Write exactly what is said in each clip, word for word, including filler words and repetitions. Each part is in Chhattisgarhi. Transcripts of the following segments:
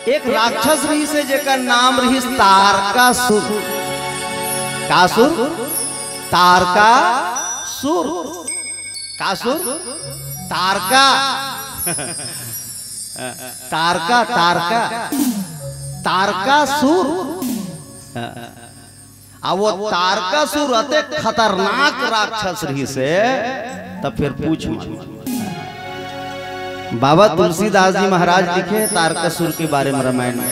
एक राक्षस रहिस हे, जेकर नाम रहिस तारकासुर। का सुर? तारकासुर। का सुर? तारका। तारका, तारका। तारकासुर। अब वो तारकासुर अतेक खतरनाक राक्षस रहिस हे, त फेर पूछ मत। बाबा तुलसीदास जी महाराज लिखे तारकासुर के बारे में रामायण में,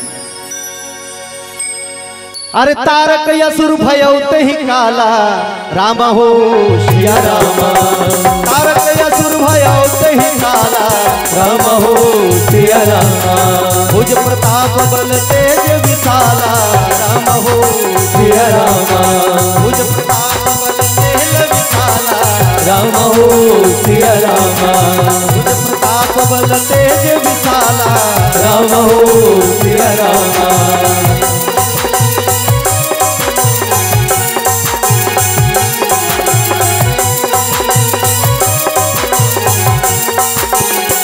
अरे तारक असुर भयउ तहि काला, राम हो सिया रामा। तारक असुर भयउ तहि काला, राम हो सिया रामा। भुज प्रताप बल तेज विशाला, राम हो सिया रामा। भुज प्रताप बल तेज विशाला, राम हो सिया रामा। भुज प्रताप बल तेज विशाला, राम हो सिया रामा।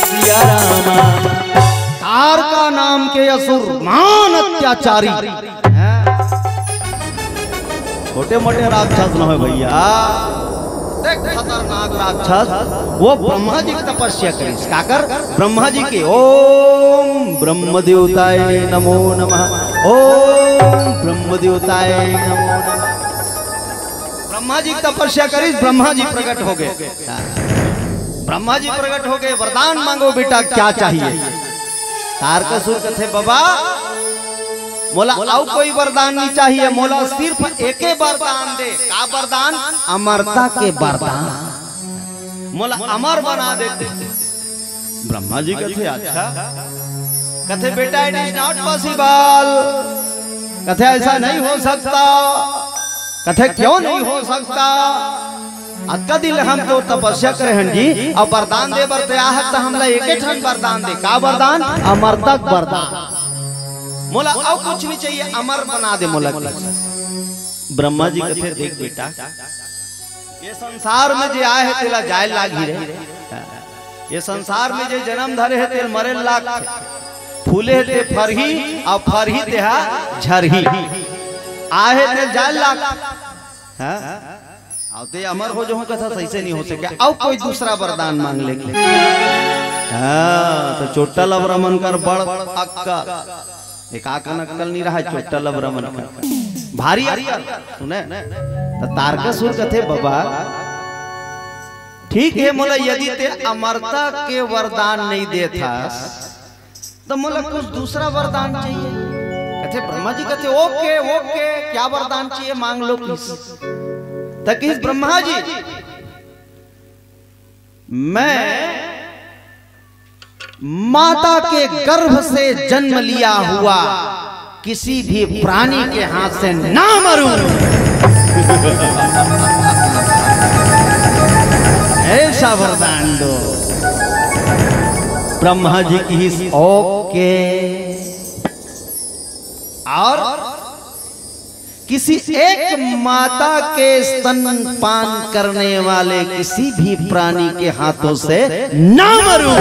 सिया रामा। तारका नाम के असुर महान अत्याचारी। छोटे मोटे राक्षस न होय भैया, देख खतरनाक राक्षस। वो ब्रह्मा जी की तपस्या करिस। काकर? ब्रह्मा जी के। ओम ब्रह्म देवताय नमो नमः। ओम ब्रह्म देवताय नमो नमः। ब्रह्मा जी की तपस्या करिस, ब्रह्मा जी प्रकट हो गए। ब्रह्मा जी प्रकट हो गए, वरदान मांगो बेटा, क्या चाहिए? तारकासुर कथे, बाबा, मोला अउ कोई वरदान नहीं चाहिए, मोला सिर्फ एके वरदान दे। का वरदान? अमरता के वरदान। मोला अमर बना दे। ब्रह्मा जी कथे, अच्छा? कथे, बेटा, it is not possible। कथे, ऐसा नहीं हो सकता। कथे, क्यों नहीं हो सकता? अतका दिन हम तो तपस्या करे हन जी, अउ वरदान दे बर तैयार हस, त हमला एके ठन वरदान दे। का वरदान? अमरता के वरदान। मोला अउ कुछ नहीं चाहिए, अमर बना दे मोला। ब्रह्मा जी कथे, देख बेटा, ये संसार में जे आए हे, तेला जाए लागही रे। ये संसार में जे जन्म धरे हे, तेल मरे लागथे। फूले हे ते फरही, अउ फरही ते हा झरही। आए हे, तेल जाए लाग। हाँ? अउ ते अमर हो जाहूं, कथा सही से नहीं हो सके। अउ कोई दूसरा वरदान मांग ले। हाँ, त चोट्टा लबरा मन कर बड़ अक्कल। एक आकन अक्कल नहीं रहा, चोट्टा लबरा मन कर भारी अक्कल। सुने, त तारकासुर कथे, बाबा, ठीक हे, मोला यदि ते अमरता के वरदान नहीं देथस, त मोला कुछ दूसरा वरदान चाहिए। कथे, ब्रह्मा जी कथे, ओके, ओके, क्या वरदान चाहिए, मांग लो किस। त किस ब्रह्मा जी, मैं माता के गर्भ से जन्म लिया हुआ किसी भी प्राणी के हाथ से ना मरूं। ऐसा वरदान दो। ब्रह्मा जी किहिस, ओके। और किसी एक माता के स्तनपान करने वाले किसी भी प्राणी के हाथों से ना मरूं।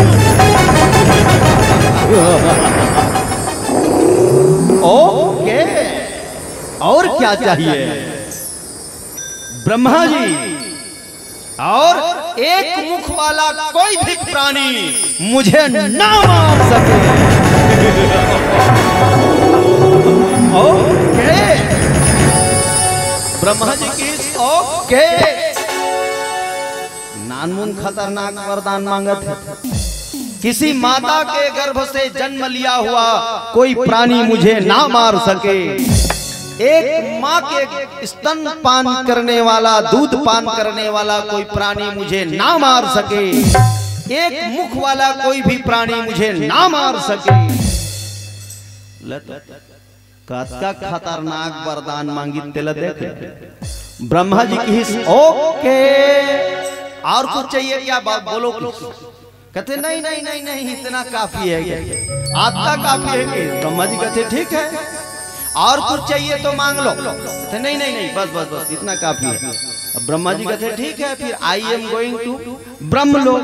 ओके, और क्या चाहिए ब्रह्मा जी? और एक मुख वाला कोई भी प्राणी मुझे ना मार सके। ओके, ब्रह्मा जी किहिस, ओके। नानमुन खतरनाक वरदान मांगत हे। किसी माता के गर्भ से जन्म लिया हुआ कोई प्राणी मुझे ना मार सके। एक माँ के स्तन पान करने वाला, दूध पान करने वाला कोई प्राणी मुझे ना मार सके। एक मुख वाला कोई भी प्राणी मुझे ना मार सके। ले तो, कतका खतरनाक वरदान मांगिस तेला देख। ब्रह्मा जी किहिस, ओके, और कुछ चाहिए क्या? बा-, बोलो कुछ। कथे, नहीं, नहीं, नहीं, नहीं, इतना काफी है। अतका काफी है कि ब्रह्मा जी कथे, ठीक है, और कुछ चाहिए तो मांग लो। कथे, नहीं, नहीं, नहीं, बस, बस, बस, इतना काफी है। अब ब्रह्मा जी कथे, ठीक है, फिर I am going to ब्रह्म लोक।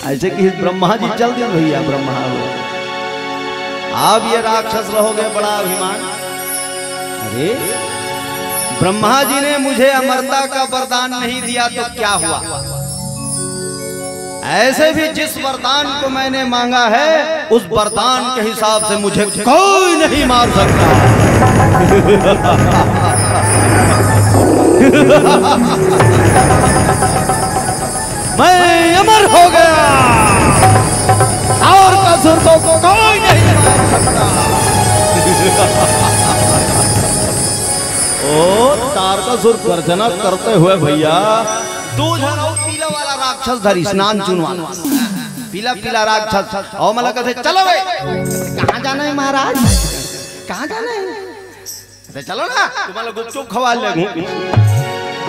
ऐसे किहिस ब्रह्मा जी, चल दिस भैया ब्रह्म लोक। आप ये राक्षस रहोगे, बड़ा अभिमान। अरे, ब्रह्मा जी ने मुझे अमरता का वरदान नहीं दिया तो क्या हुआ? ऐसे भी जिस वरदान को मैंने मांगा है, उस वरदान के हिसाब से मुझे कोई नहीं मार सकता। मैं अमर हो गया। तारकासुर को कोई नहीं मार सकता। ओ तारकासुर गर्जना करते हुए भैया, दू झन अउ पीला वाला राक्षस धरिस, नानचुन वाला। पीला पीला राक्षस। अउ मला कथे, "चलो बे।" "कहाँ जाना है महाराज? कहाँ जाना है?" "अरे चलो ना, तुम्हाला गुपचुप खवा ले।"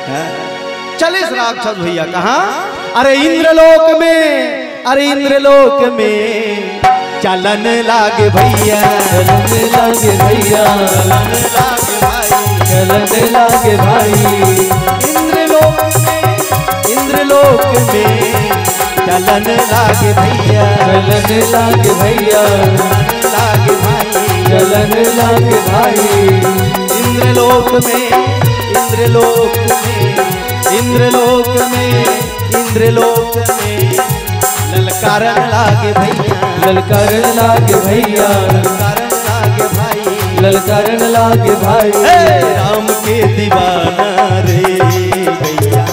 हैं? चलिस राक्षस भैया कहाँ? अरे इंद्रलोक में, अरे इंद्रलोक में चलन लागे भैया, चलन लागे भैया, चलन लागे भाई, चलन लागे भाई। इंद्रलोक में, इंद्रलोक में चलन लागे भैया, चलन लागे भैया, चलन लागे भाई, चलन लागे भाई। इंद्रलोक में, इंद्रलोक में, इंद्रलोक में, इंद्रलोक में ललकारन लागे भैया, ललकारन लागे भैया, ललकारन लागे भाई, ललकारन लागे भाई। हे राम के दीवाना रे भैया,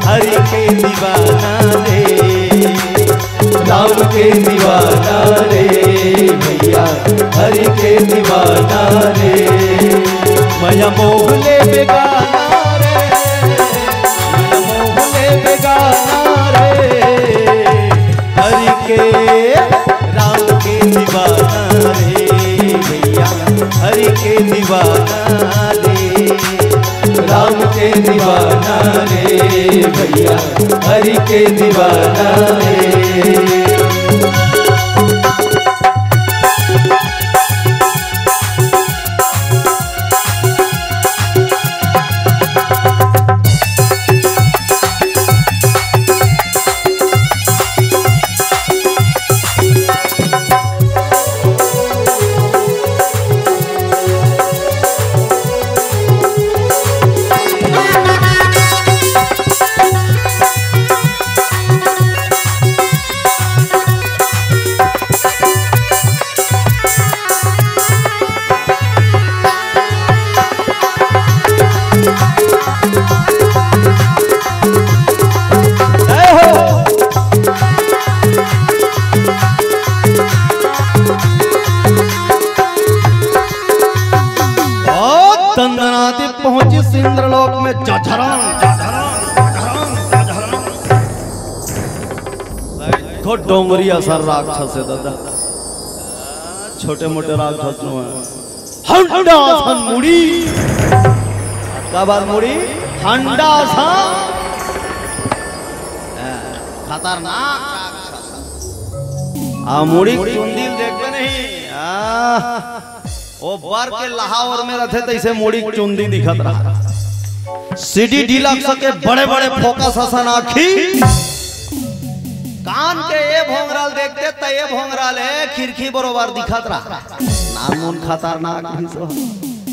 हरि के दीवाना रे, राम के दीवाना रे भैया, हरि के दीवाना रे। मया मोह ले बेगाना रे, मया मोह ले बेगाना रे। हरि के, राम के दीवाना रे भैया, हरि के दीवाना रे। राम के दीवाना रे भैया, हरि के दीवाना रे। जय हो। बहुत दंदनाती पहुंचिस इंद्रलोक में। जझरंग, जझरंग, जझरंग, जझरंग। देखो डोंगरी असन राक्षस हे दादा, छोटे मोटे राक्षस नोहे। हंडा असन मुड़ी। का बात मुड़ी? हंडा असन। खतरनाक राक्षस। आ मुड़ी चुंदी ल देखबे नहीं। आ, ओ बर के लहावर में रथे तइसे मुड़ी चुंदी दिखत रहा। सीडी डीलक्स के बड़े बड़े फोकस असन आँखी। कान के ए भोंगरा ल देखते त ए भोंगरा ले खिड़की बरोबर दिखत रहा। नानमुन खतरनाक भी सो।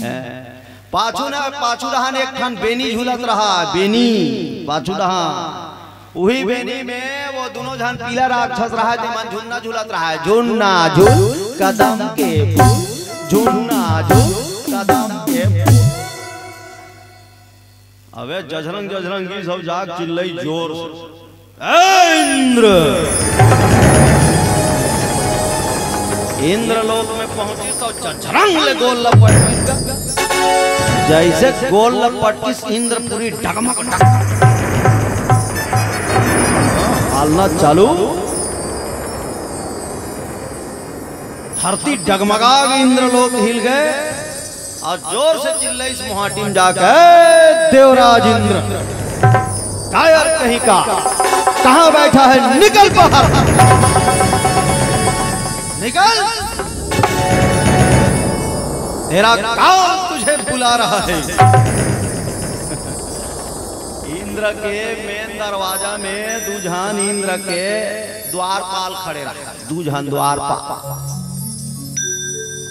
हैं। पाछू न, पाछू डहान एक ठन बेनी झूलत रहा, बेनी, पाछू डहान। उही बेनी में वो दुनों झन पीला राक्षस रहा, जेमन झुन्ना झूलत रहा, झुन्ना झूल कदम के फूल, झुन्ना झूल कदम के फूल। अबे जझरंग जझरंग ई सब जाग चिल्लई जोर से। ए इंद्र! इंद्रलोक में पहुंचिस त जझरंग ले गोल ल पटकिस। जइसे गोल ल पटकिस इंद्रपुरी डगमग डगमग। हालना चालू। धरती डगमगा गे, इंद्रलोक हिल गे। अउ जोर से चिल्लइस मुहाटी म जाके, "ए देवराज इंद्र, कायर कहीं का, कहाँ बैठा है? निकल बाहर, निकल, तेरा काल तुझे बुला रहा है।" इंद्र के मेन दरवाजा में दू झन इंद्र के द्वारपाल खड़े रहा, दू झन द्वारपाल।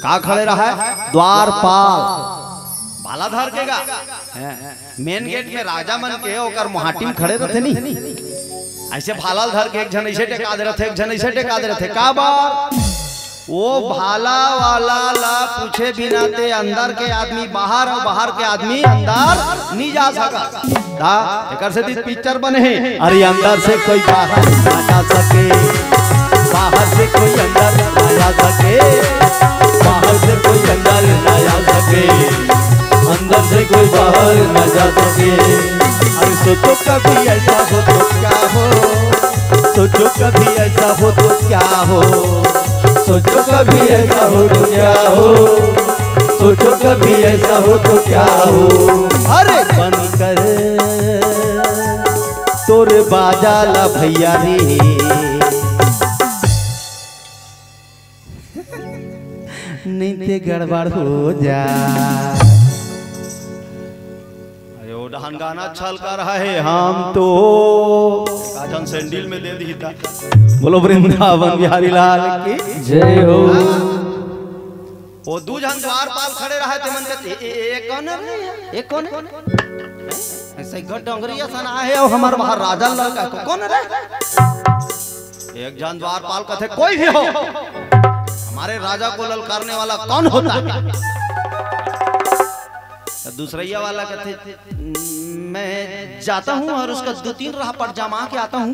का खड़े रहा है? द्वारपाल। भाला धर के गा। हैं। मेन गेट में राजा मन के ओकर मुहाटी में खड़े रथे नी। ऐसे भाला धर के एक झन ऐसे टेका दे रथे, एक झन ऐसे टेका दे रथे। का बात? वो भाला वाला ला पूछे बिना ते अंदर के आदमी बाहर अउ बाहर के आदमी अंदर नी जा सकत। ता एकर सेती पिक्चर बने हे। अरे अंदर से कोई बाहर ना जा सके, बाहर से कोई अंदर ना आ सके, बाहर से कोई अंदर ना आ सके, अंदर से कोई बाहर ना जा सके। अरे सोचो कभी ऐसा हो तो क्या हो, सोचो कभी ऐसा हो तो क्या हो, सोचो कभी ऐसा हो तो क्या हो, सोचो कभी ऐसा हो तो क्या हो। अरे बंद कर तोर बाजा ला भैया रे, नहीं ते गड़बड़ हो जा। अरे वो डहान गाना अच्छा हल्का रहा है, हम तो का झन सैंडल में दे दी था। बोलो वृंदावन बिहारी लाल की जय हो। वो दू झन द्वारपाल खड़े रहे थे, मन कहते, "ए, ए, ए कौन है रे? ए कौन है?" ऐसे गट डोंगरी असन आहे अउ हमर महाराजा ललका को कौन रे? एक झन द्वारपाल कथे, "कोई भी हो, हमारे राजा को ललकारने वाला कौन होता है?" तो दूसरैया वाला कथे, "मैं जाता हूँ और उसका दो तीन राहपट जमा के आता हूँ।"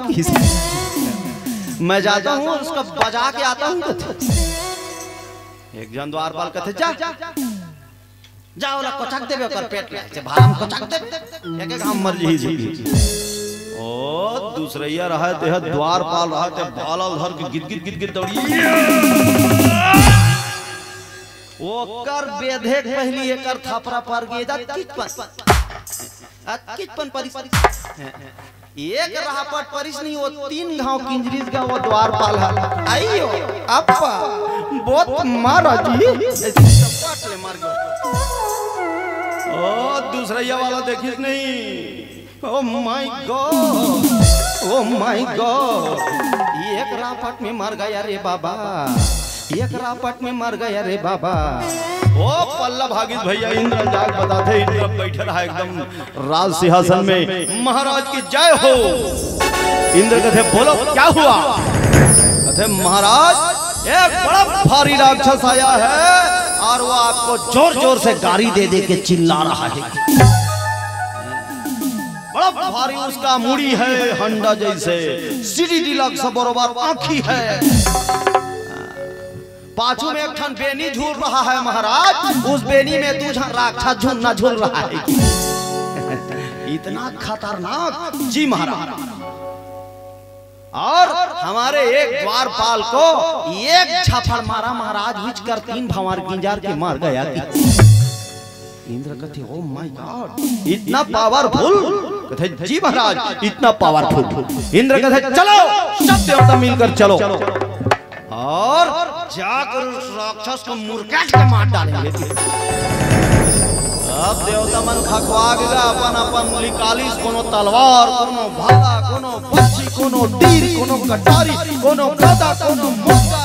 "मैं जाता हूँ और उसका बजा के आता हूँ।" एक झन द्वारपाल कथे, "जा, जा, ओला कोचक देबे ओकर पेट में, से भाला में कोचक देबे, एक एक घाम मर जही जी।" ओ दूसरैया रहा ते ह, द्वारपाल रहा ते, भाला धर के गिद गिद गिद गिद दौड़ी। ओकर बेधे के पहली एकर थपरा पर गे, अतकिचपन, अतकिचपन परिस। एक राहपट परिस नहीं, वो तीन घाव किंजरिस गा वो द्वारपाल ह। "आइयो, अप्पा, बहुत मारा जी।" ऐसे चपट ले मार गया। ओ दूसरैया वाला देखिस नहीं। Oh my God, oh my God, एक राहपट में मर गया रे बाबा, एक राहपट में मर गया रे बाबा। ओ पल्ला भागिस भैया, इंद्र जाग बताथे, इंद्र बैठे रहा एकदम राज सिंहासन में। महाराज की जय हो। इंद्र कथे, "बोलो क्या हुआ?" कथे, "महाराज, एक बड़ा भारी राक्षस आया है और वो आपको जोर जोर से गारी दे दे के चिल्ला रहा है।" बड़ा भारी उसका मुड़ी है, हंडा जैसे, सीढ़ी डिलक्स बरोबर आँखी है। पाछू में एक ठन बेनी झूल रहा है महाराज, उस बेनी में दू झन राक्षस झूलना झूल रहा है। इतना खतरनाक जी महाराज। और हमारे एक द्वारपाल को एक झापड़ मारा महाराज, हिच कर तीन भंवर गिंजार के मर गया। इंद्र कथे, "Oh my God, इतना पावरफुल?" कथे, "जी महाराज, इतना पावरफुल।" इंद्र कथे, "चलो, सब देवता मिलकर चलो।" और जाकर उस राक्षस को मुरकेट के मार डालेंगे। अब देवता मन खखवा गे, अपन अपन निकालिस, कोनो तलवार, कोनो भाला, कोनो बंसी, कोनो तीर, कोनो कटारी, कोनो गदा, कोनो मुक्का,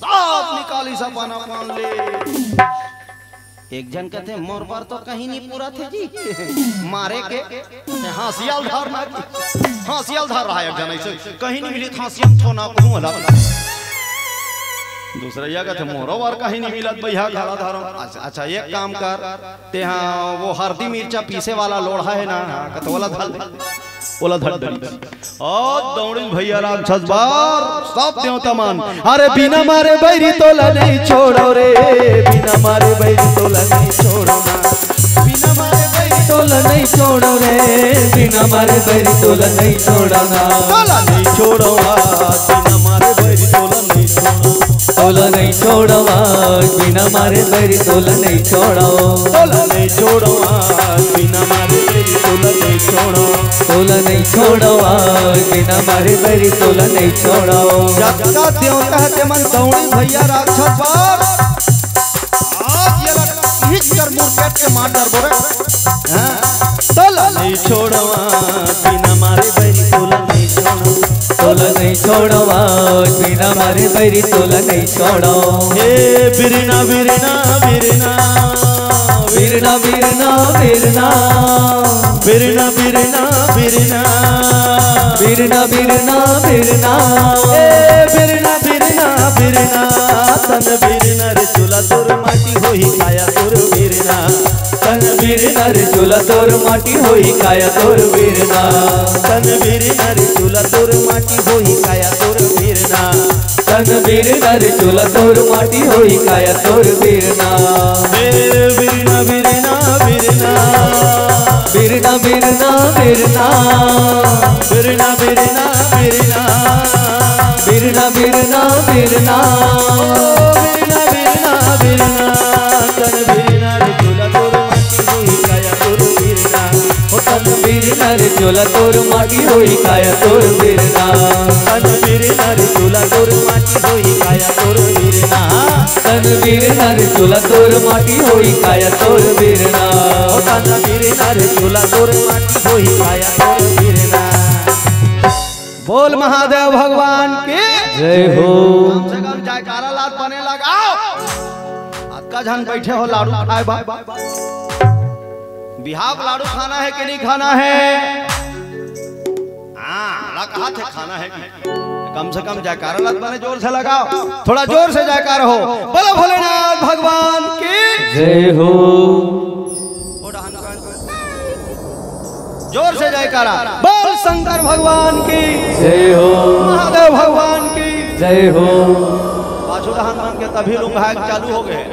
सब निकालिस अपन अपन ले। एक झन कथे, "मोर बर तो कहीं नहीं पूरा थे जी, मारे के।" हाँसिया ल धर ना, हाँसिया ल धर रहा है एक झन ऐसे, "कहीं नहीं मिली हाँसिया ल थोना कहूँ अलग।" दूसरैया कथे, "मोरो बर कहीं नहीं मिलत भैया, खड़ा धरो।" अच्छा, अच्छा, एक काम कर, तेहा वो हरदी मिर्चा पीसे वाला लोढ़ा है ना, कथे ओला धर ले, ओला धर दे। ओ दौड़ी भैया राक्षस बर, सब देवता मन, "अरे बिना मारे बैरी तोला नहीं छोड़ो रे, बिना मारे बैरी तोला नहीं छोड़ो ना, बिना मारे बैरी तोला नहीं छोड़ो रे, बिना मारे बैरी तोला नहीं छोड़ो ना, तोला नहीं छोड़ो आ, बिना मारे बैरी तोला नहीं छोड़ो।" तोला नहीं छोड़वा, बिना मारे बैरी तोला नहीं छोड़ो। तोला नहीं छोड़वा, बिना मारे बैरी तोला नहीं छोड़ो। तोला नहीं छोड़वा, बिना मारे बैरी तोला नहीं छोड़ो। जतका देवता हे तेमन दौड़ी भैया राक्षस बर। आज ये लग हिच कर मुरकेट के मार डर बोरे। हाँ? तोला नहीं छोड़वा, बिना मारे बैरी तोला नहीं छोड़ो। नहीं छोड़वा, बिना मारे बैरी तोला नहीं छोड़ो। हे बिरना, बिरना, बिरना। बिरना, बिरना, बिरना। बिरना, बिरना, बिरना। बिरना, बिरना, बिरना। ए बिरना, बिरना, बिरना। तन बिरना रे चूल्हा तोर माटी होही काया तोर बिरना। तन बिरना रे चूल्हा तोर माटी होही काया तोर बिरना। तन बिरना रे चूल्हा तोर माटी होही काया तोर बिरना। तन बिरना रे चूल्हा तोर माटी होही काया तोर बिरना। ए बिरना, बिरना, बिरना। बिरना, बिरना, बिरना। बिरना, बिरना, बिरना। बिरना, बिरना, बिरना। ओ बिरना, बिरना, बिरना। तन बिरना रे चूल्हा तोर माटी होही काया तोर बिरना। ओ तन बिरना रे चूल्हा तोर माटी होही काया तोर बिरना। तन बिरना रे चूल्हा तोर माटी होही काया तोर बिरना। तन बिरना रे चूल्हा तोर माटी होही काया तोर बिरना। ओ तन बिरना रे चूल्हा तोर माटी होही काया तोर बिरना। बोल महादेव भगवान की जय हो। कम से कम जयकारा लात बने लगाओ। अतका झन बैठे हो लाडू खाए बा। बिहाव लाडू खाना है कि नहीं खाना है? हाँ, ला कहा थे खाना है कि? कम से कम जयकारा लात बने जोर से लगाओ। थोड़ा जोर से जयकारा हो। बोलो भोलेनाथ भगवान की जय हो। जोर से जयकारा। बोल शंकर भगवान की जय हो। महादेव भगवान की जय हो। पाछू डहान मन के तभी लुंघाए चालू हो गए।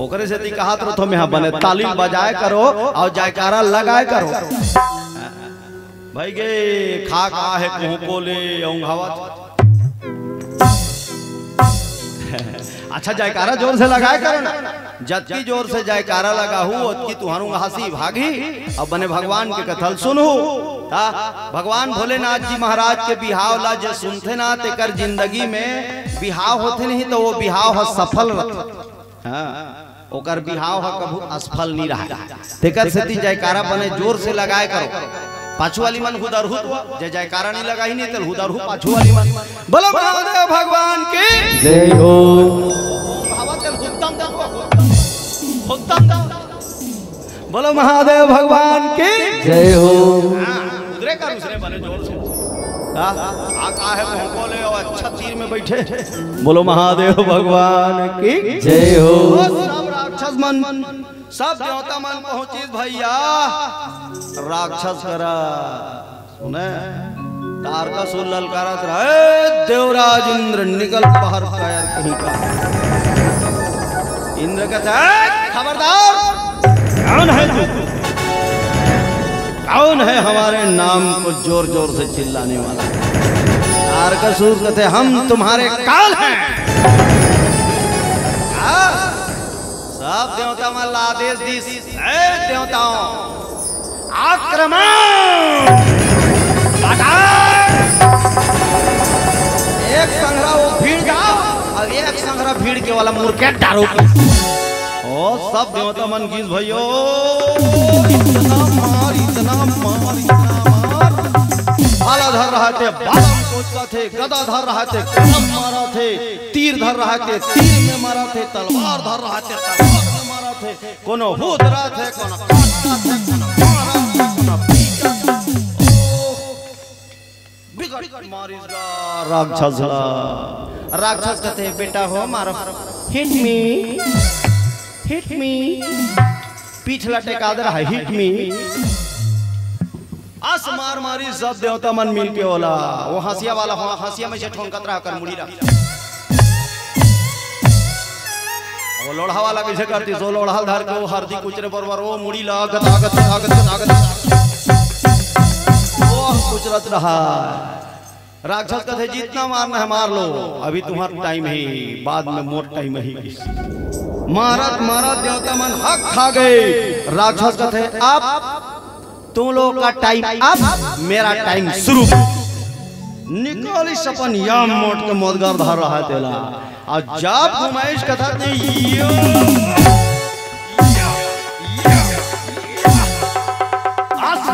ओकरे सेती कहत रथो मैं, बने ताली बजाए करो और जयकारा लगाए करो। भाई गे खा का है कोहको ले औंघावत। अच्छा, जयकारा जोर से लगाए करो ना। जतकी जोर से जयकारा लगाहू, ओतकी तुहारू हंसी भागी। अब बने भगवान के कथा ल सुनहू। ता भगवान भोलेनाथ जी महाराज के बिहाव ला जे सुनथे ना, तेकर जिंदगी में बिहाव होथे नहीं तो वो बिहाव ह सफल रथे। हाँ, ओकर बिहाव ह कभू असफल नहीं रहा। तेकर सेती जयकारा बने जोर से लगाए करो। पाछू वाली मन हुदरहू तो, जे जयकारा नहीं लगाही नहीं, तेल हुदरहू पाछू वाली मन। बोलो महादेव भगवान की जय हो। भावा तेल हुद्दम दम, हुद्दम दम। बोलो महादेव भगवान की जय हो। हाँ, उधरे का दूसरे बने जोर से। हाँ, आ का है भोंको ले और अच्छा तीर में बैठे। बोलो महादेव भगवान की जय हो। ओ सब राक्षस मन, सब देवता मन पहुंचिस भैया राक्षस करा। सुने, तारकासुर ललकारत रहा, "ए देवराज इंद्र, निकल बाहर, कायर कहीं का।" इंद्र कहता है, "खबरदार, कौन है तू? कौन है हमारे नाम को जोर जोर से चिल्लाने वाला?" तारकासुर कहते, "हम तुम्हारे काल हैं।" हाँ? सब देवता मन ला आदेश दीस, "ए देवताओं, आक्रमण! अटैक!" एक संघरा वो भीड़ जाओ और एक संघरा भीड़ के वाला मुर्केट डारो। ओ सब देवता मन गीस भैयो, इतना मार, इतना मार, इतना मार। भाला धर रहा थे, भाला में कोचका थे, गदा धर रहा थे, गदा मारा थे, तीर धर रहा थे, तीर में मारा थे, तलवार धर रहा थे, तलवार में मारा थे, कोनो हुदरा थे, कोनो काटा थे, कोनो मारा थे, कोनो पीटा थे। ओ, बिकट मारिस गा राक्षस ला। राक्षस कहते, "बेटा हो, मारो, hit me, hit me।" पीठ ला टेका दे रहा, "Hit me।" अस मार मारी सब देवता मन मिल के ओला, वो हंसिया वाला, हाँ, हंसिया में से ठोंकत रहा कर मुड़ी रहा। वो लोढ़ा वाला कैसे करती, सो लोढ़ा धर के वो हरदी कुचरे बरोबर, वो मुड़ी ला, आगत, आगत, आगत, आगत। वो कुचरत रहा। राक्षस कहते, "जितना मारना है मार लो, अभी तुम्हारा टाइम है, बाद में मोर टाइम है।" मारत मारत देवता मन हक खा गए। राक्षस कहते, "अब तुम लोगों का टाइम अप, मेरा टाइम शुरू।" निकालिस अपन यम मोट के मोदगर धर रहा तेला। और जब घुमाइस कथा ते यो। अस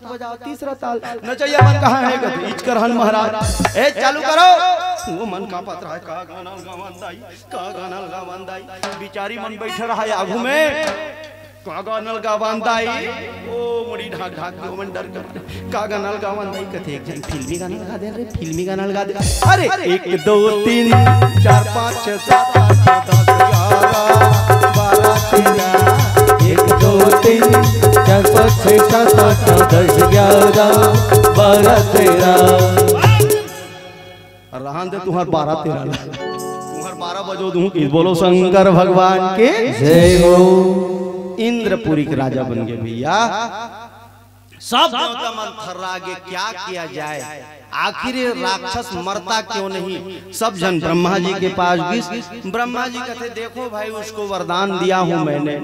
सात बजाओ, तीसरा ताल। नचइया मन कहाँ हे? कथे, "इच कर हन महाराज।" "ए, चालू करो।" वो मन कांपत रहय, "का गाना ल गावन दाई, का गाना ल गावन दाई।" बिचारी मन बइठे रहय आगू में, "का गाना ल गावन दाई।" ओ मुड़ी ढाक ढाक के ओमन डर कर, "का गाना ल गावन दाई?" कथे, "एक झन फिल्मी गाना लगा दे रे, फिल्मी गाना लगा दे।" अरे, एक, दो, तीन, चार, पाँच, छः, सात, आठ, नौ, दस, ग्यारह, बारह, तेरह। एक, दो, तीन, चार, पाँच, छः, सात, आठ, नौ, दस, ग्यारह, बारह, तेरह। रहन दे तुंहर बारह तेरह ला। तुंहर बारह बजो दूं कि बोलो शंकर भगवान के जय हो। इंद्रपुरी के राजा बन गे भइया। सब देवता मन थर्रा गे, क्या किया जाए, आखिर ये राक्षस मरता क्यों नहीं? सब झन ब्रह्मा जी के पास गिस। ब्रह्मा जी कथे, "देखो भाई, उसको वरदान दिया हूं मैंने,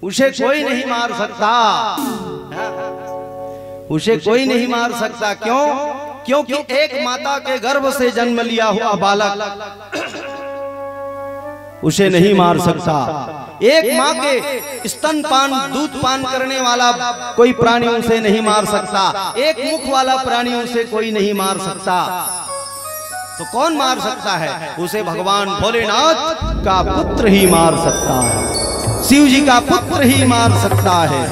उसे कोई नहीं मार सकता, उसे कोई नहीं मार सकता।" क्यों? क्योंकि एक माता के गर्भ से जन्म लिया हुआ बालक उसे नहीं मार सकता। एक माँ के स्तनपान, दूध पान करने वाला कोई प्राणी उसे नहीं मार सकता। एक मुख वाला प्राणी उसे कोई नहीं मार सकता। तो कौन मार सकता है? उसे भगवान भोलेनाथ का पुत्र ही मार सकता है, शिव जी का पुत्र ही मार सकता है।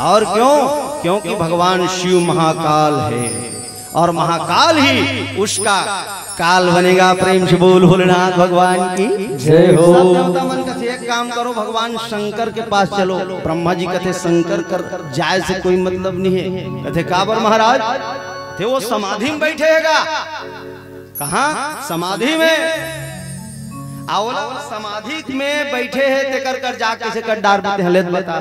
और क्यों? क्योंकि भगवान शिव महाकाल है और महाकाल ही उसका काल बनेगा। प्रेम से बोल भोलेनाथ भगवान की जय हो। सब देवता मन कथे, एक काम करो, भगवान शंकर के पास चलो। ब्रह्मा जी कथे, शंकर कर जाए से कोई मतलब नहीं है। कथे, काबर महाराज? थे वो समाधि में बैठे हैगा। कहाँ? समाधि में। आवला समाधि में बैठे है, तेकर कर जा कैसे कर डार देते हैं, लेत बता।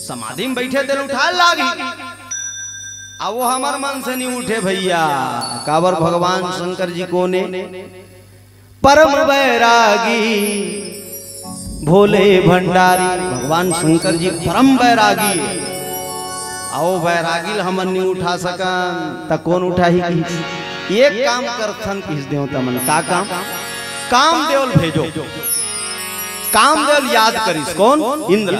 समाधि में बैठे तेल उठा लागी। अब वो हमर मन से नहीं उठे भैया। काबर? भगवान शंकर जी कोने? परम बैरागी भोले भंडारी। भगवान शंकर जी परम बैरागी है। आओ बैरागी ल हमन नहीं उठा सकन, त कौन उठाही? किहिस। एक काम करथन, किहिस देवता मन। का काम? कामदेव ल भेजो। कामदेव ल याद करिस। कौन? इंद्र।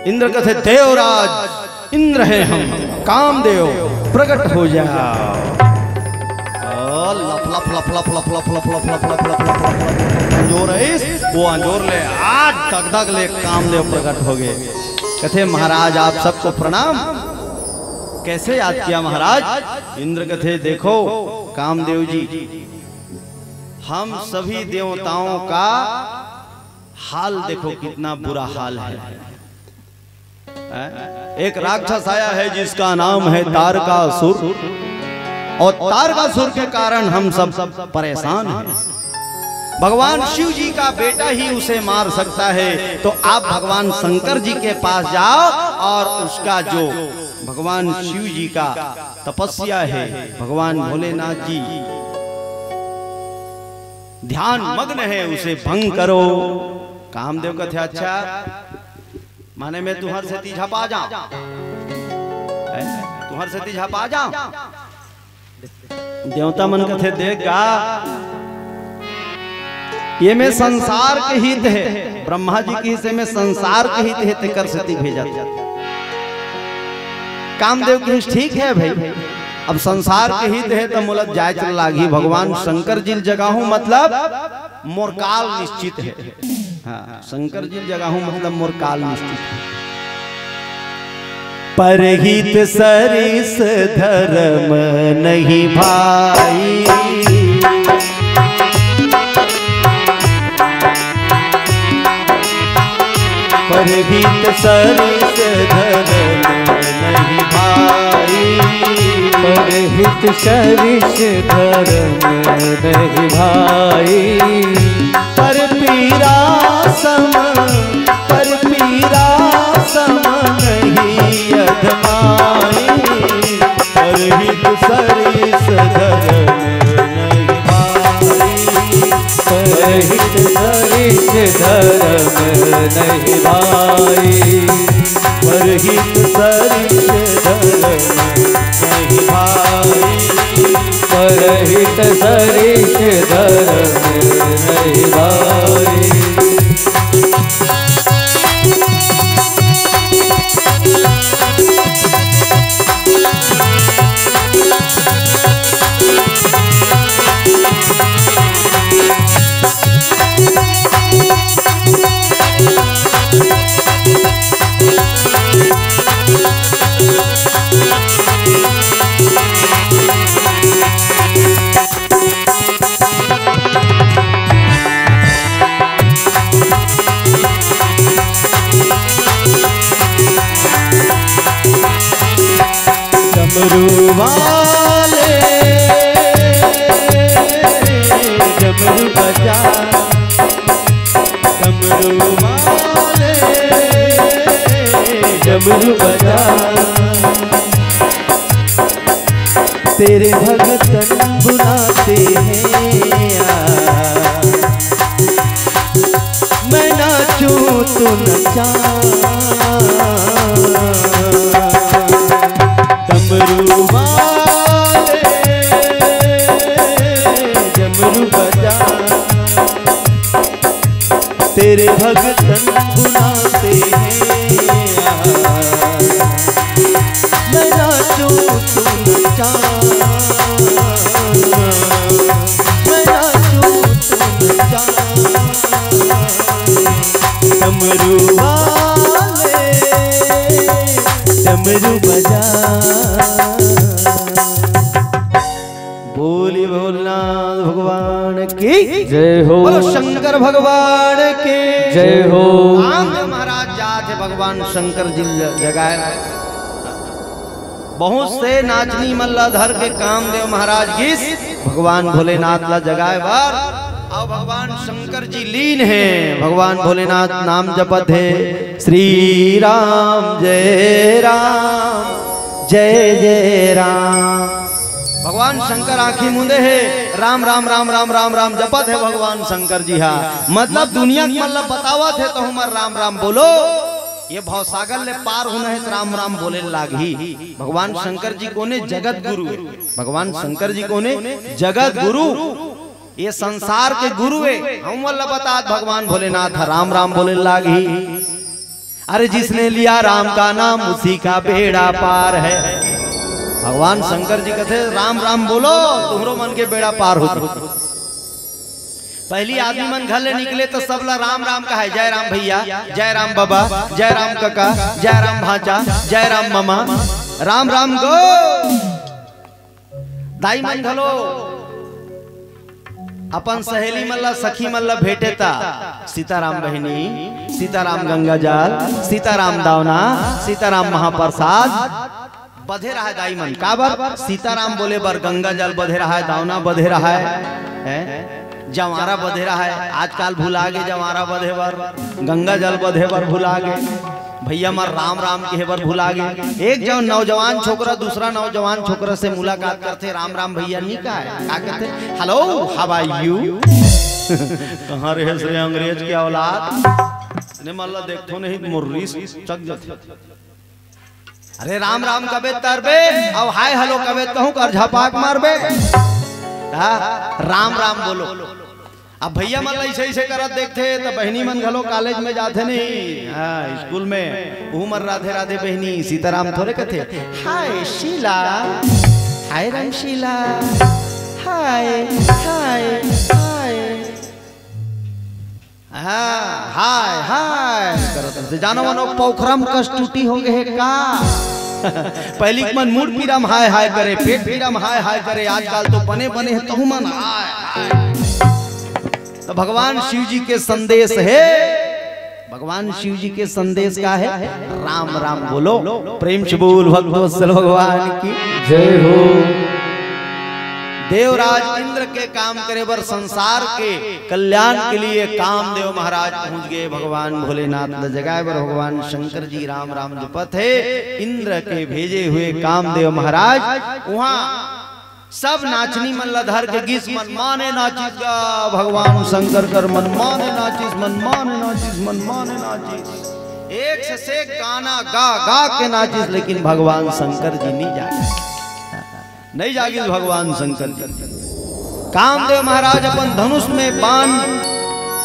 इंद्र कथे, देवराज इंद्र हैं हम, कामदेव प्रकट हो जाओ। ओ, लप, लप, लप, अंजोर है इस, वो अंजोर ले आज दग दग ले कामदेव प्रकट हो गए। कथे, महाराज, आप सबको प्रणाम। कैसे याद किया महाराज? इंद्र कथे, देखो कामदेव जी, हम सभी देवताओं का हाल देखो, कितना बुरा हाल है। हैं? एक राक्षस आया है जिसका नाम है तारकासुर, और तारकासुर के कारण हम सब परेशान हैं। भगवान शिव जी का बेटा ही उसे मार सकता है, तो आप भगवान शंकर जी के पास जाओ और उसका जो भगवान शिव जी का तपस्या है, भगवान भोलेनाथ जी ध्यान मग्न है, उसे भंग करो। कामदेव कथे, अच्छा, माने मैं तुहर सेती झपा जाऊं, हैं? तुहर सेती झपा जाऊं। देवता मन कथे, देख गा, ये में संसार के हित है, ब्रह्मा जी के हिस्से में संसार के हित है, तेकर सेती भेजत। कामदेव कहिस, ठीक है भाई, अब संसार के हित है त मोला जाए चल लागही। भगवान शंकर जी ल जगाहूं, मतलब मोर काल निश्चित है। हाँ, शंकर जी ल जगाहूं मतलब मोर काल निश्चित है। परहित सरिस धर्म नहीं भाई, परहित सरिस धर्म नहीं भाई, परहित सरिस धर्म नहीं भाई। पर पीरा सम, पर पीरा सम नहीं अधमाई। परहित सरिस धर्म नहीं भाई, परहित सरिस धर्म नहीं भाई, परहित सरिस धर्म नहीं भाई, परहित सरिस धर्म नहीं भाई। डमरू वाले, डमरू बजा, डमरू वाले, डमरू बजा। तेरे भगतन बुलाते हैं आ, मैं नाचूं तू नचा। डमरू वाले, डमरू बजा। तेरे भगतन बुलाते हैं। मैं नाचूं तू नचा, मैं नाचूं तू नचा। डमरू वाले, डमरू बजा। बोली भोलेनाथ भगवान की जय हो। बोलो शंकर भगवान की जय हो। कामदेव महाराज जात हे भगवान शंकर जी ल जगाए। बहुत से नाचनी मन ला धर के कामदेव महाराज गिस भगवान भोलेनाथ ला जगाए बर। अउ भगवान शंकर जी लीन हे, भगवान भोलेनाथ नाम जपत हे, श्री राम जय राम जय जय राम। भगवान शंकर आंखी मूंदे हे, राम राम राम राम राम राम जपत हे भगवान शंकर जी हा। मतलब दुनिया के मन ला बतावत हे, तो हमर राम राम बोलो। ये भवसागर ले पार होना हे त राम राम बोले लागही। भगवान शंकर जी कोने? जगत गुरु हे। भगवान शंकर जी कोने? जगत गुरु। ये संसार के गुरु हे। हमन ला बतात भगवान भोलेनाथ ह राम राम बोले लागही। अरे जिसने लिया राम का नाम उसी का बेड़ा पार है। भगवान शंकर जी कथे राम राम बोलो, तुम्हरो मन के बेड़ा पार हो। पहली आदमी मन घर ले निकले तो सब ला राम राम कहाय, जय राम भैया, जय राम बाबा, जय राम काका, जय राम भांचा, जय राम मामा, राम राम गो। दाई मन घलो अपन सहेली मन ला, सखी मन ला भेंटे ता, सीताराम बहिनी, सीताराम गंगा जल, सीताराम दावना, सीताराम महाप्रसाद बधे रहय दाई मन। काबर? सीताराम बोले बर गंगा जल बधे रहय, दावना बधे रहय, हैं? जवारा बधे रहय। आजकाल भुला गे जवारा बधे बर, गंगा जल बधे बर भुला गे। भैया मन राम राम कहे बर भुला गे। एक जन नौजवान छोकरा दूसरा नौजवान छोकरा से मुलाकात करथे, राम राम भैया नी कहाय, का कथे? Hello, how are you? कहाँ रहे रे अंग्रेज के औलाद? ने मन ला देखथो नहीं, मोर रीस चक जथे। अरे राम राम कबे तरबे, अउ हाय हेलो कबे कहूँ कर झपाक मारबे। हाँ, राम राम बोलो। अब भैया मन ला ऐसे ऐसे करत देखथे त बहिनी मन घलो कॉलेज में जाथे नहीं, हाँ, स्कूल में, उमर राधे राधे बहिनी, सीताराम थोरे कथे। हाय शीला, हाय रामशीला, हाय, हाय, हाय। हाँ, हाय हाय करत रहिथे। जानो मानो पोखरम कस टूटी हो गे हे का? पहिली के मन मुड़ पीरा म हाय हाय करे, पेट पीरा म हाय हाय करे, आजकल तो बने बने हे तहू मन हाय हाय। तो भगवान शिव जी के संदेश हे, भगवान शिव जी के संदेश का हे? राम राम बोलो, प्रेम से बोल भक्तवत्सल भगवान की जय हो। देवराज इंद्र के काम करे बर, संसार के कल्याण के लिए कामदेव महाराज पहुंच गे। भगवान भोलेनाथ ल जगाए बर भगवान शंकर जी राम राम जपत हे, इंद्र के भेजे हुए कामदेव महाराज वहां सब नाचनी मन ल धर के गिस, मन माने नाचिस गा भगवान शंकर कर, मन माने नाचिस, मन माने नाचिस, मन माने नाचिस। एक से एक गाना गा गा के नाचिस, लेकिन भगवान शंकर जी नहीं जागे। नहीं जागिस भगवान शंकर जी। कामदेव महाराज अपन धनुष में बाण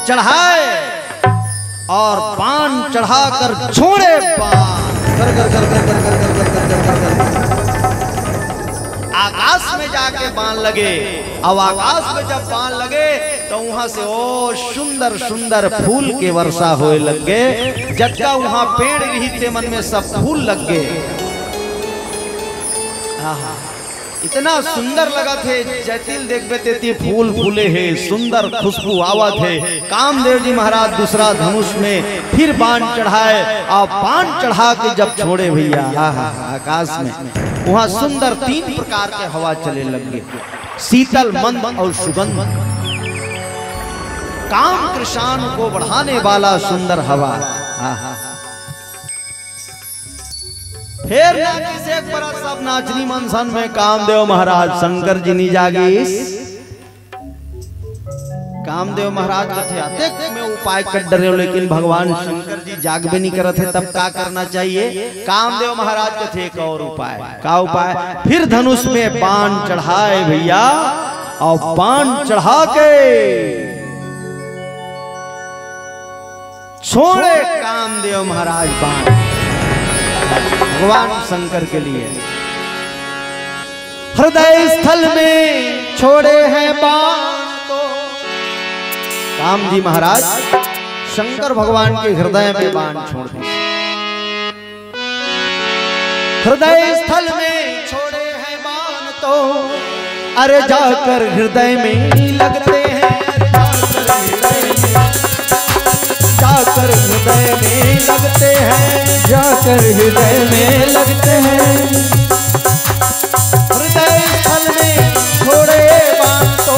चढ़ाए और बाण चढ़ाकर छोड़े बाण। कर, कर, कर, कर, कर, कर, कर, कर, कर, कर, कर। आकाश में जाके बाण लगे। अब आकाश में जब बाण लगे तो वहां से ओ सुंदर सुंदर फूल के वर्षा होए लग गए। जतका वहां पेड़ रही ते मन में सब फूल लग गए। आहा। इतना सुंदर लगत हे, जैतिल देखबे तेती फूल फूले हे, सुंदर खुशबू आवत हे। कामदेव जी महाराज दूसरा धनुष में फिर बाण चढ़ाए, और बाण चढ़ा के जब छोड़े भैया, आहा, आकाश में वहां सुंदर तीन प्रकार के हवा चले लग गए, शीतल, मंद और सुगंध। काम कृषाण को बढ़ाने वाला सुंदर हवा। आहा। फेर नाचिस एक बरस सब नाचनी मन सन में कामदेव महाराज शंकर जी नी जागिस। कामदेव महाराज कथे, "अतेक मैं उपाय कर डरे हो, लेकिन भगवान शंकर जी जागबे नी करत हे, तब का करना चाहिए?" कामदेव महाराज कथे, "एक और उपाय।" का उपाय? फिर धनुष में बाण चढ़ाए भैया, और बाण चढ़ा के छोड़े कामदेव महाराज बाण भगवान शंकर के लिए। हृदय स्थल में छोड़े हैं बाण तो। काम जी महाराज शंकर भगवान के हृदय में बाण छोड़ दिए। हृदय स्थल में छोड़े हैं बाण तो, अरे जाकर हृदय में लगते हैं। अरे जाकर हृदय में, जाकर हृदय में लगते हैं। जाकर हृदय में लगते हैं। हृदय स्थल में छोड़े बाण तो,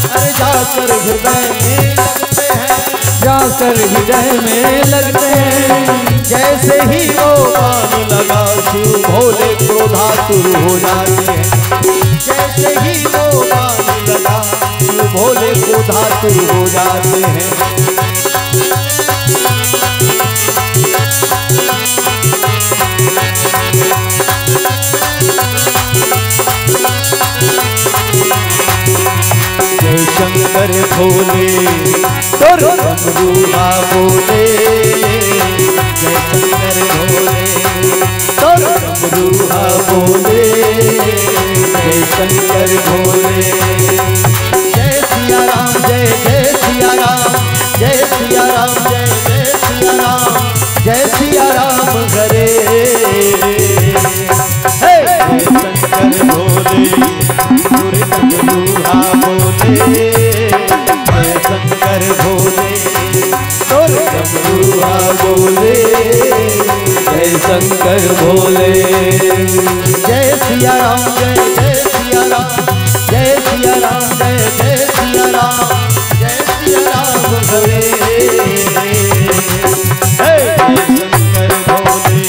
अरे जाकर हृदय में लगते हैं। जाकर हृदय में लगते हैं। जैसे ही वो बाण लगा, शिव भोले क्रोधातुर हो जाते हैं। जैसे ही वो बाण लगा, शिव भोले क्रोधातुर हो जाते हैं। जय शंकर भोले, तोर डमरूहा बोले। जय शंकर भोले, तोर डमरूहा बोले। जय शंकर भोले। जय सिया राम, जय जय सिया राम, जय सिया राम, जय जय सिया राम, जय सिया राम हरे। हे शंकर भोले, तोर डमरूहा बोले। जय शंकर भोले, तोर डमरूहा बोले। जय शंकर भोले। जय सिया राम, जय जय सिया राम, जय सिया राम, जय जय सिया राम, जय सिया राम हरे। हे शंकर भोले,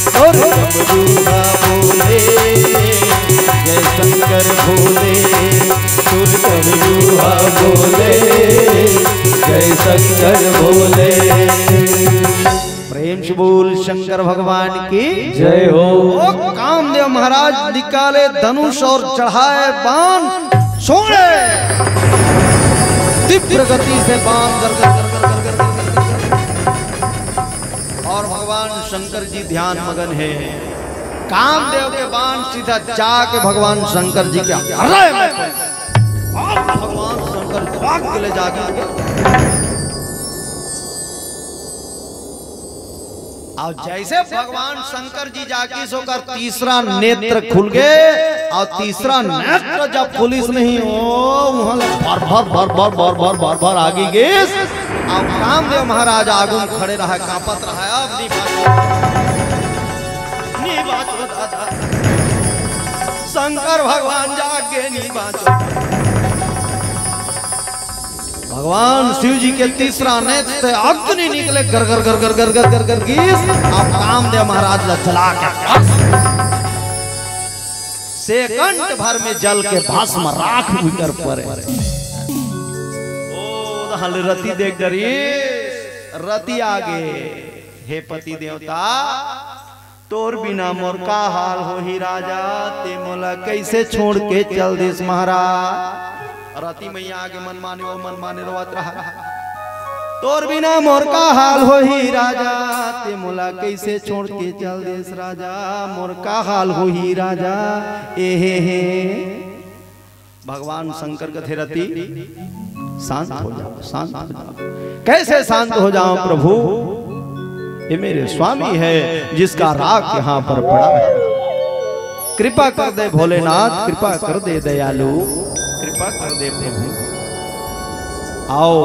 तोर डमरूहा बोले। जय शंकर भोले, तोर डमरूहा बोले। जय शंकर भोले। प्रेम से बोल शंकर भगवान की जय हो। ओ कामदेव महाराज निकाले धनुष और चढ़ाए बाण, छोड़े तीव्र गति से बाण कर कर कर कर कर कर कर कर। और भगवान शंकर जी ध्यान मगन है। कामदेव के बाण सीधा जाके भगवान शंकर जी के हृदय में पड़े। और भगवान शंकर भाग के ले जाके और जैसे भगवान शंकर जी जाकिस, ओकर तीसरा नेत्र खुल गे। और तीसरा नेत्र जब खुलिस नहीं, ओ वहां ले भर भर भर भर भर भर भर भर आगी गेस। और कामदेव महाराज आगू में खड़े रहा, कांपत रहा। अब नहीं बाँचो, नहीं बाँचो दादा। शंकर भगवान जाके नहीं बाँचो। भगवान शिव जी के तीसरा नेत्र से अग्नि निकले, गर गर गर गर गर गर गर गर गीस। अब कामदेव महाराज ला जला के भस्म। सेकंड भर में जल के भस्म राख उतर पड़े। ओ दहल रति देख डरी, रति आगे। हे पति देवता, तोर बिना मोर का हाल होही राजा, ते मोला कइसे छोड़ के चल दिस महाराज। रति मैया आगे मन माने, ओ मन माने रोवत रहा। तोर बिना मोर का हाल होही राजा, ते मोला कइसे छोड़ के चल दिस राजा, मोर का हाल होही राजा, ए हे हे। भगवान शंकर कथे रति, शांत हो जाओ, शांत हो जाओ। कैसे शांत हो जाओ प्रभु? ये मेरे स्वामी है जिसका राख यहाँ पर पड़ा है। कृपा कर दे भोलेनाथ, कृपा कर दे दयालु, कृपा कर दे प्रभु। आओ,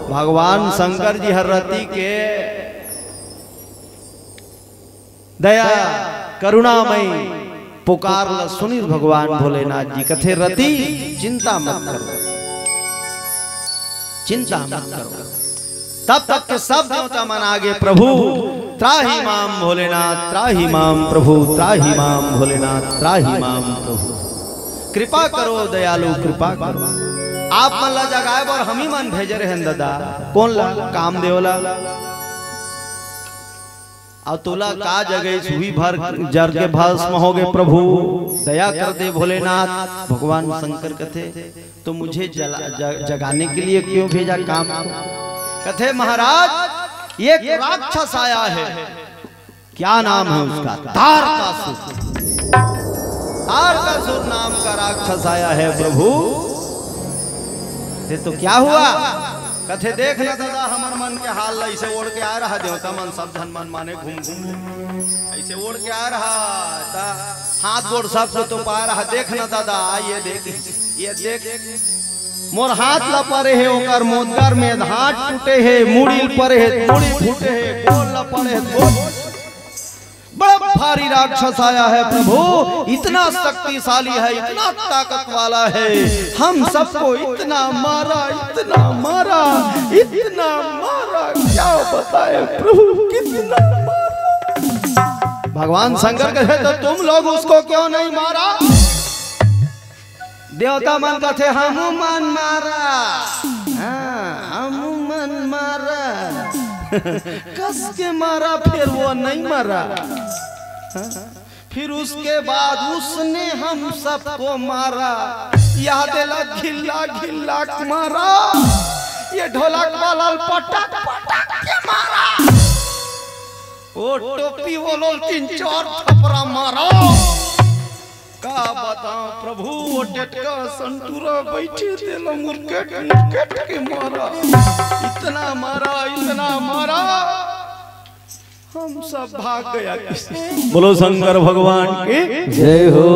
भगवान शंकर जी हर रति के दया करुणामय पुकार ल सुनिस भगवान भोलेनाथ जी। कथे रति चिंता मत करो, चिंता मत करो। तब तक के सब देवता मन आगे, प्रभु त्राहि माम भोलेनाथ, त्राहि माम प्रभु, त्राहि माम भोलेनाथ, त्राहि माम प्रभु। कृपा करो दयालु, कृपा करो। आप मन ला जगाए बर हम ही मन भेजे रहेन दादा। कोन ला? कामदेव ला। अउ तोला का जगइस, उही भर जर के भस्म होगे प्रभु, दया कर दे भोलेनाथ। भगवान शंकर कथे, तो मुझे जला, ज-, जगाने के लिए क्यों भेजा काम को? कथे महाराज, ये एक राक्षस आया है। क्या नाम है उसका? तारकासुर। तारकासुर नाम का राक्षस आया है प्रभु। ते तो क्या हुआ? कथे, देख ना दादा, हमर मन के हाल ला। ऐसे ओढ़ के आए रहा देवता मन, सब झन मन माने घूम घूम के। ऐसे ओढ़ के आए रहा, ता हाथ गोड़ सब को तो पाए रहा। देख ना दादा, ये देख, ये देख, मोर हाथ ला परे हे ओकर मोदगर में, हाथ टूटे हे, मुड़ी ल परे हे, मुड़ी फूटे हे, गोड़ ला परे हे, गोड़। बड़ा भारी राक्षस आया है प्रभु, इतना शक्तिशाली है, इतना ताकत वाला है, हम सबको इतना मारा, इतना मारा, इतना मारा, क्या बताए प्रभु, कितना मारा। भगवान शंकर कहे, तो तुम लोग उसको क्यों नहीं मारा? देवता मन कथे, हम मन मारा, हाँ, हम मन मारा, कस के मारा, फिर वो नहीं मरा। हाँ? फिर उसके बाद उसने हम सबको मारा। याद ला घिल्ला घिल्ला के मारा, ये ढोलक वाला पटक पटक के मारा, वो टोपी वाला तीन चार थपरा मारा। का बताओ प्रभु, वो टटका संतुरा बैठे तेला मुरकेट मुरकेट के मारा, इतना मारा, इतना मारा, हम सब भाग गया किसी। बोलो शंकर भगवान की जय हो।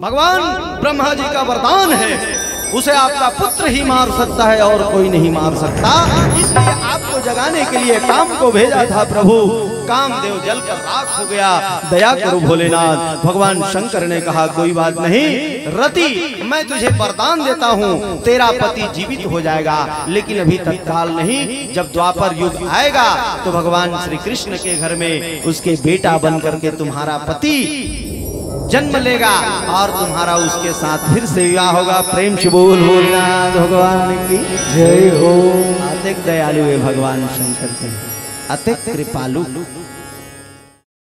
भगवान ब्रह्मा जी का वरदान है, उसे आपका पुत्र ही मार सकता है और कोई नहीं मार सकता। इसलिए आपको जगाने के लिए काम को भेजा था प्रभु, कामदेव जलकर राख हो गया। दया करो भोलेनाथ। भगवान शंकर ने कहा, कोई बात नहीं रति, मैं तुझे वरदान देता हूँ, तेरा पति जीवित हो जाएगा, लेकिन अभी तत्काल नहीं। जब द्वापर युग आएगा तो भगवान श्री कृष्ण के घर में उसके बेटा बन करके तुम्हारा पति जन्म लेगा और तुम्हारा उसके साथ फिर से विवाह होगा। प्रेम से बोल भोलेनाथ भगवान की जय हो। अतिक दयालु है भगवान शंकर के, अतिक कृपालु।